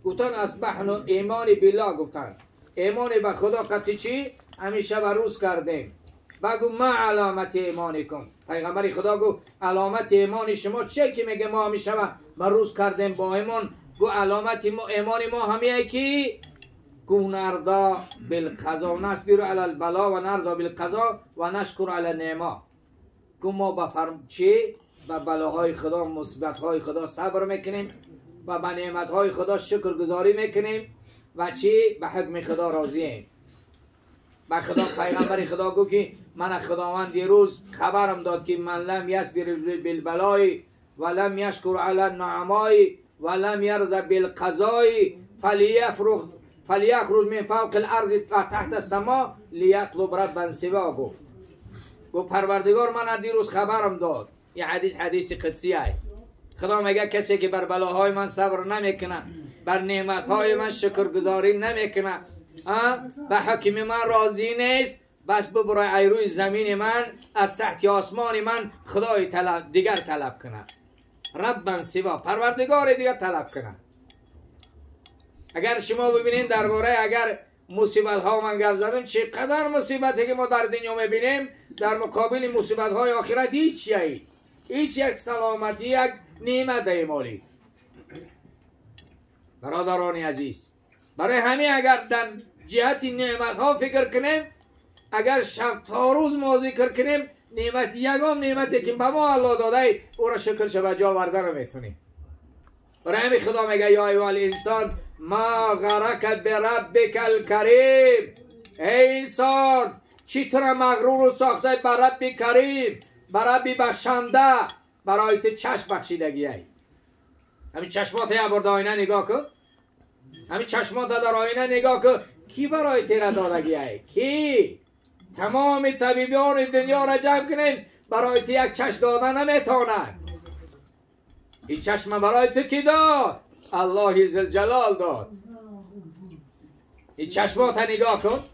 گفتن اصبحنا ایمان بالله، گفتن ایمان به خدا قطعی چی؟ همیشه و روز کردیم. بگو ما علامت ایمانکم، پیغمبر خدا گفت علامت ایمان شما چه که میگه ما همیشه و روز کردیم با ایمان؟ گو علامت ایمان ما همیه که گو نرضا بالقضا نصبر علی البلا و نرضا بالقضا و نشکر علی النعمه. گو ما به فرم چی؟ به بلاهای خدا، مصیبت‌های خدا صبر میکنیم و به نعمت‌های خدا شکرگزاری میکنیم و چی؟ به حکم خدا راضییم. به خدا پیغمبر خدا گو که من خداوند دیروز خبرم داد که من لم یصبر بالبلای و لم یشکر علی النعمای و لم یرض بالقضای فلیخرج من فوق الارض تحت السما لیطلب ربا سوا. گفت گفت پروردگار من دیروز خبرم داد. یه حدیث، حدیث قدسی ای. خدا میگه کسی که بر بلاهای من صبر نمیکنه، بر نعمتهای من شکرگزاری نمیکنه، به حکم من راضی نیست، بس ببرای ای روی زمین من، از تحت آسمان من خدای طلب دیگر طلب کنه، ربا سوا، پروردگار دیگر طلب کنه. اگر شما ببینین درباره اگر مصیبت ها من گپ زدم، چقدر مصیبتی که ما در دنیا میبینیم در مقابل مصیبت های آخرت هیچ هیچ یک سلامتی، یک نعمت مالی. برادران عزیز، برای همین اگر در جهت نعمت ها فکر کنیم، اگر شب تا روز ما ذکر کنیم، نعمت یگام نعمتی که به ما الله داده او را شکرش به جا آورده نمیتونیم. برای همین خدا میگه یا ایها الانسان ما غرک بربک الکریم. ای انسان چی تو را مغرور و ساخته بر رب کریم، بر رب بخشنده، برای تو چشم بخشیدگی ای. همین چشمات یه بار در آینه نگاه کن، همین چشمات در آینه نگاه کن، کی برای تو را دادگی ای؟ کی؟ تمام طبیبان دنیا را جمع کنیم برای تو یک چشم داده نمیتونن. این چشم برای تو کی داد؟ الله ذوالجلال داد. این چشمات نگاه کن،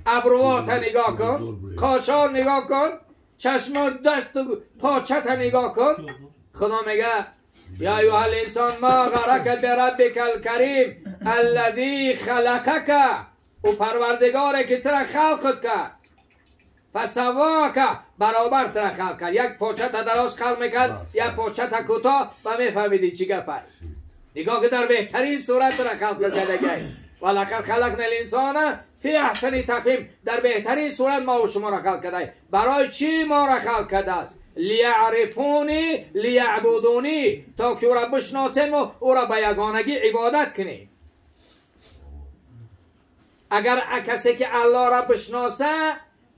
ابروات نگاه کن، کاشان نگاه کن، چشمات، دست و پاچت نگاه کن. خدا میگه یا ایها الانسان ما غرک بربک الکریم الذی خلقک، او پروردگاره که تو را خلقت کرد، فسواک، برابر تو را خلق کرد. یک پاچت دراز خلق میکرد، یک پاچت کوتاه، و میفهمیدی چی گپ است. نگاه که در بهترین صورت را خلق کرده. ولقد خلقنا الانسان فی احسن تقویم، در بهترین صورت ما و شما را خلق کرده. برای چی ما را خلق کرده است؟ لیعرفونی لیعبدونی، تا که او را بشناسیم و او را به یگانگی عبادت کنیم. اگر کسی که الله را بشناسه،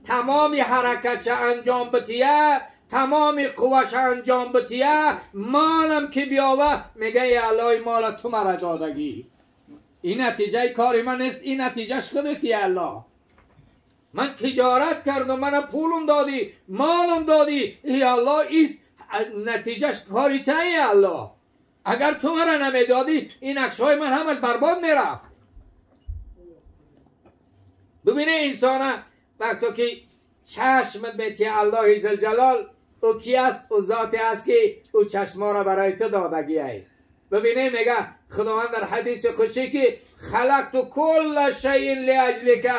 تمام حرکتش انجام بتیه، تمام قوش انجام بتیه، مالم که بیاوه میگه ای الله مال تو مرا دادگی، این نتیجه کاری من نیست، این نتیجهش خودتی الله. من تجارت کردم، من پولم دادی، مالم دادی، ای الله این نتیجهش کاری ته ای الله. اگر تو مرا نمیدادی این نقشهای من همش برباد میرفت. ببینه انسانه وقتی که چشمت میتی الله ذوالجلال، او کی است؟ او ذاتی است که او چشما را برای تو دادگی ای. ببینه میگه خداوند در حدیث قدسی که خلقت کل شیء لاجلک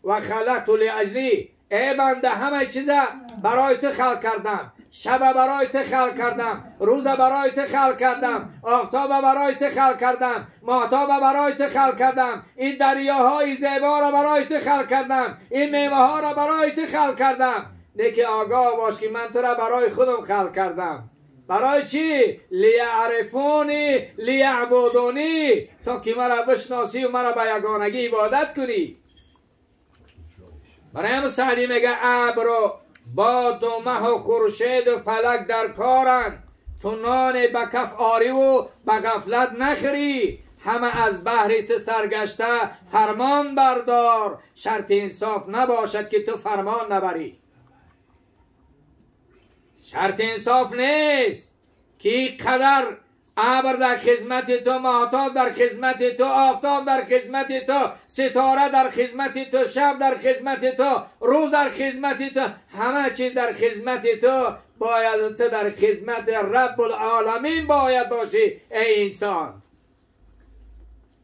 و خلقت لاجلی. ای بنده همه چیزا برای تو خلق کردم، شب برای تو خلق کردم، روز برای تو خلق کردم، آفتاب برای تو خلق کردم، ماهتاب برای تو خلق کردم، این دریاهای زیبا را برای تو خلق کردم، این میوه ها را برای تو خلق کردم. لیکن آگاه باش که من تو را برای خودم خلق کردم. برای چی؟ لیعرفونی لیعبدونی، تا که مرا بشناسی و مرا به یگانگی عبادت کنی. برای هم سعدی میگه ابر و باد و مه و خورشید و فلک در کارند، تو نان به کف آری و به غفلت نخری. همه از بحر تو سرگشته فرمان بردار، شرط انصاف نباشد که تو فرمان نبری. شرط انصاف نیست که قدر ابر در خدمت تو، ماهتاب در خدمت تو، آفتاب در خدمت تو، ستاره در خدمت تو، شب در خدمت تو، روز در خدمت تو، همه چیز در خدمت تو. باید تو در خدمت رب العالمین باید باشی ای انسان.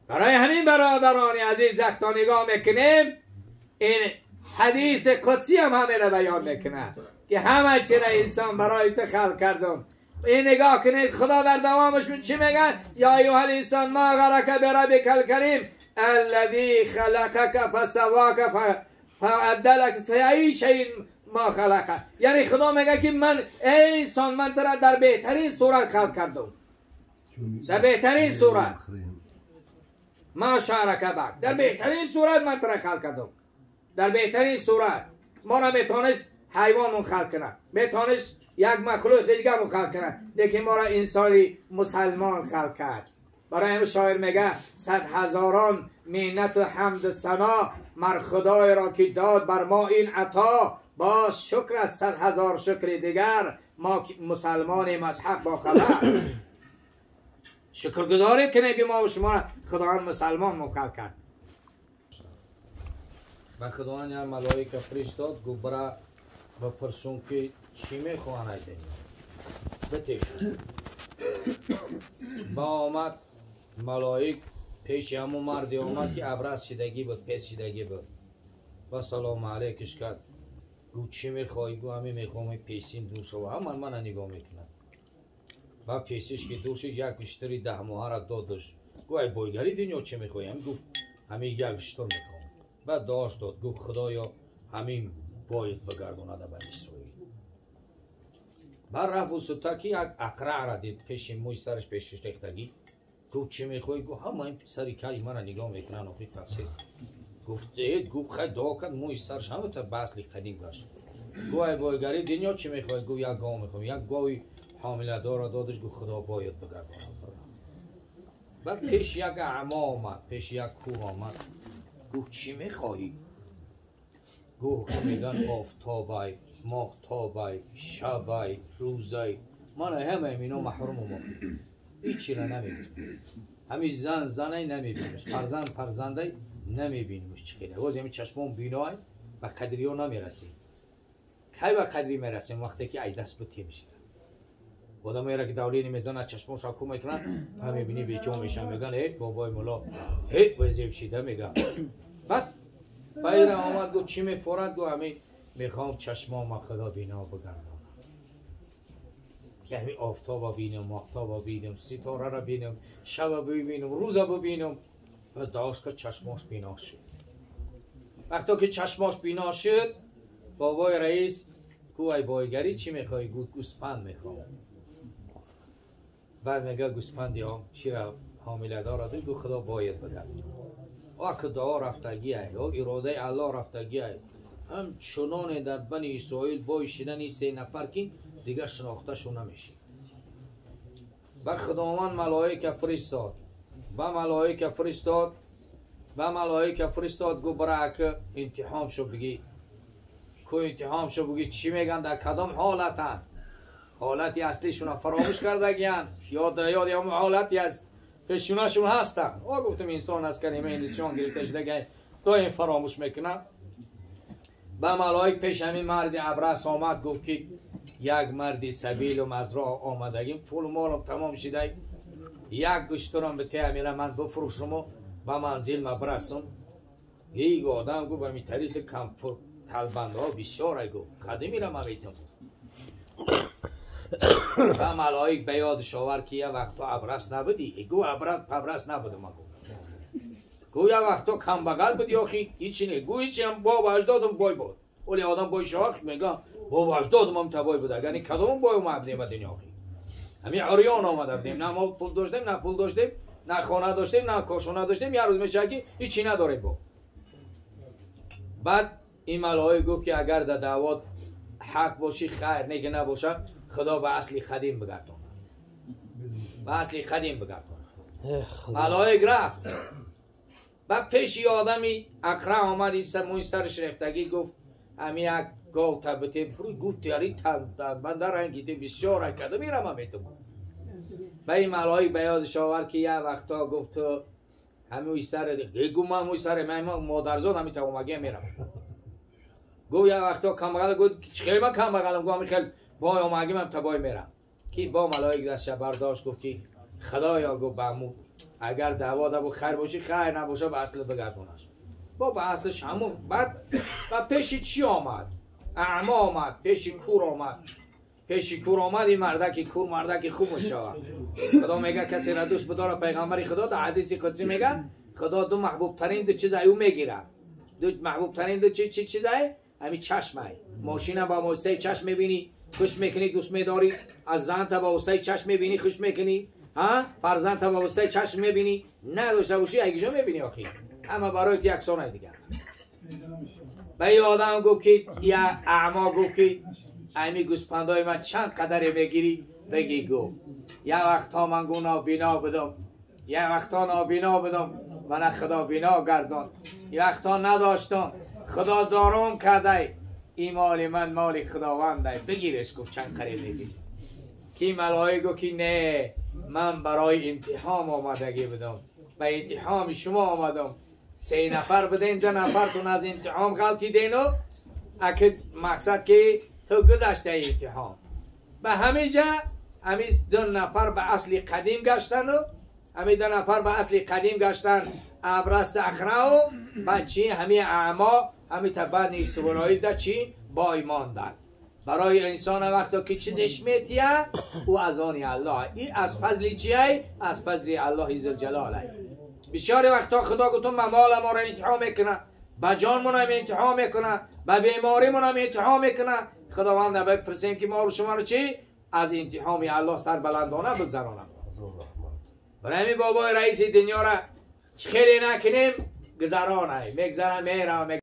برای همین برادران عزیز وقتا نگاه میکنیم این حدیث قدسی هم همه را بیان میکنه که همه چی را انسان برای تو خلق کردم. این نگاه کنید خدا در دوامش چی میگن؟ یا ایها الانسان ما غرک بربک الکریم الذی خلقک فسواک فعدلک فی ای شیء ما خلقه. یعنی خدا میگه که من ای انسان من تو را در بهترین صورت خلق کردم، در بهترین صورت ما شارک بک، در بهترین صورت من تو را خلق کردم، در بهترین صورت. ما را میتونست حیوان خلق کنه، میتونست یک مخلوق دیگه خلق کنه، لیکن ما را انسانی مسلمان خلق کرد. برای همین شاعر میگه 100,000 منت و حمد و ثنا مر خدای را که داد بر ما این عطا، باز شکر از 100,000 شکر دیگر ما مسلمانیم از حق با خبر. شکرگزاری کنه که ما و شما خداوند مسلمان مخلق کرد. و خداوند یک ملائکه فرستاد گفت برا بپرسون که چی میخواهند از دنیا بتش. با آمد ملائک پیش همون مردی آمد که ابرز شدگی بود، پیش شدگی بود و سلام علیکش کرد. گفت چی میخوایی؟ گفت همه میخوام پیسیم دور شو. هم من نگاه میکنم. و پیسیش که دور شد یک اشتری 10 ماهه را دادش. گفت ای بایگری دنیا چی میخوایی؟ هم گفت همه یک اشتر میخوام. بعد داشت داد. گفت خدایا همین باید بگرداند به اسرائیل. بعد رفت وسطا که یک اقرع را دید پیش موی سرش پیشش ریختگی. گفت چی میخوایی؟ گفت همه این سری کلی من را نگاه میکنن آخی تاثیر. گفت گفت خیلی دعا کرد موی سرش همه تا به اصل قدیم گشت. گفت ای بایگری دنیا چی میخوایی؟ گفت یک گاو میخوام. یک گاوی حامله دار را دادش. گفت خدا باید بگرداند. بعد پیش یک اعما آمد، پیش یک کوه آمد. گفت چی میخوایی؟ گفت میگن آفتابای، ماهتابای، شبای، روزای، من همه اینا محروم ما هیچی را نمیبینیم. همین زن زنای نمیبینیمش، فرزند فرزندای نمیبینیمش. چه خیلی باز همین چشمان بینای به قدری ها نمیرسیم. کی به قدری میرسیم؟ وقتی که ای دست بتی میشه. آدمایی را که دولی نمیزنن چشماش را کو میکنن، هم میبینی بیچون میشن میگن ای بابای مولا هی بزیب شیده میگن. بعد باید آمد گفت چی میفورد؟ گفت همین میخوام چشمام خدا بینا بگردانم که همین آفتاب بینم، ماهتاب بینم، ستاره را بینم، شب ببینم، روز ببینم. و داشت که چشماش بینا شد. وقتی که چشماش بینا شد بابای رئیس گفت ای بایگری چی میخوای؟ گفت گوسپند میخوام. بعد میگه گوسپندی ها شیر حامله دارد. گفت خدا باید بگردانم. آ که دعا رفتگی ای، اراده الله رفتگی ای. هم چنان در بنی اسرائیل بای شدن 3 نفر که دیگه شناخته شو نمیشه. و خداوند ملائکه فرستاد و ملائکه فرستاد و ملائکه فرستاد. گفت برای که امتحان شو بگی، کو امتحان شو بگی چی میگن، در کدام حالتن، حالتی اصلیشون فراموش کردگیان یا یاد یا حالتی از پیشوناشون هستن. آ گفتم انسان از کلمه نشان گرفته شده دایم فراموش میکنن. و ملائک پیش همین مرد ابرس آمد. گفت که یک مردی سبیل و مزرعه آمدگیم، پول و مالم تمام شده، یک گشترم به ته من بفروشم و به منزل ما برسم. یک آدم گفت به طریق کم تلبنده ها بسیار گفت قدیمی را من میتم. و ملائک به یادش آورد که یه وقتا ابرس نبودی. گفت ابرس نبودم. من گفت یه وقتا کم بغل بودی آخی هیچی نه. گفت هیچی هم بابا اجدادم بای بود. ولی آدم بای شاخ میگم بابا اجدادم هم تبای بود. اگر این کدام بای اومدیم به دنیا آخی همین عریان آمده بودیم، نه ما پول داشتیم، نه پول داشتیم، نه خانه داشتیم، نه کاشانه داشتیم. یه روز میشه که هیچی نداریم با. بعد این ملائک گفت که اگر در دعوات حق باشی خیر، نه که نباشه خدا به اصلی قدیم بگرداند. به اصلی قدیم بگرداند. ملائک رفت. بعد پیش یه آدمی اقرع آمد، این موی سرش ریختگی، گفت همی یک گاو تبته بفروش. گفت تیاری من در رنگی بسیار کرده میرم هم میتونم. و این ملائک به یادش آورد که یه وقتا گفت همین سر گفت من موی سر من مادرزاد همین توامگی میرم. گفت یه وقتا کم بغل، گفت چه من کم بغلم؟ گفت همین خیلی بای آمگیم هم تبای میرم که با ملائک دستش برداشت گفت که خدایا گفت به اگر دعوا دبو خیر باشی خیر نباشه به اصل بگردونش. با به اصلش همون بعد و پیش چی آمد؟ اعما آمد، پیش کور آمد. پیش کور آمد این مردکی کور مردکی خوب میشود. خدا میگه کسی را دوست بداره پیغمبر خدا در حدیث قدسی میگه خدا دو محبوب ترین دو چیز او میگیره. دو محبوب ترین دو چی چی چیزای همین چشمه. ماشین با واسطه چشم میبینی خوش میکنی دوست میداری، از زن تا با واسطه چشم میبینی خوش میکنی، ها فرزند تا با واسطه چشم میبینی، نداشته باشی اگه میبینی آخی اما برای یکسانه دیگه. به این آدم گفت که یا اعما گفت که امی گوسپندای من چند قدر میگیری بگی گفت یه وقتا من گو نابینا بدم، یه وقتا نابینا بدم من خدا بینا گردان، یه وقتا نداشتم خدا دارم کرده، این مال من مال خداونده بگیرش. گفت چند قدر میگیری؟ کی ملائک گفت که نه من برای امتحان آمدگی بدم، به امتحان شما آمدم، 3 نفر بدین 2 نفرتون از امتحان غلطیدین و اکد مقصد که تو گذشته امتحان. به همیشه همین 2 نفر به اصل قدیم گشتن و همین 2 نفر به اصل قدیم گشتن ابرس اخره و بعد چی همین اعما همین تا بعد نیستولایی دا چی بای ماندن. برای انسان وقتا که چیزش میتیه او از آن الله، این از فضل چیه؟ از فضل الله ذوالجلال. بسیار وقتا خدا گفتم مال ما را امتحان میکنه، به جان من هم امتحان میکنه، به بیماری من هم امتحان میکنه. خداوند بپرسیم که ما رو شما رو چی؟ از امتحان الله سر بلندانه بگذرانم. برای همین بابای رئیس دنیا را خیلی نکنیم گذرانه میگذره میره.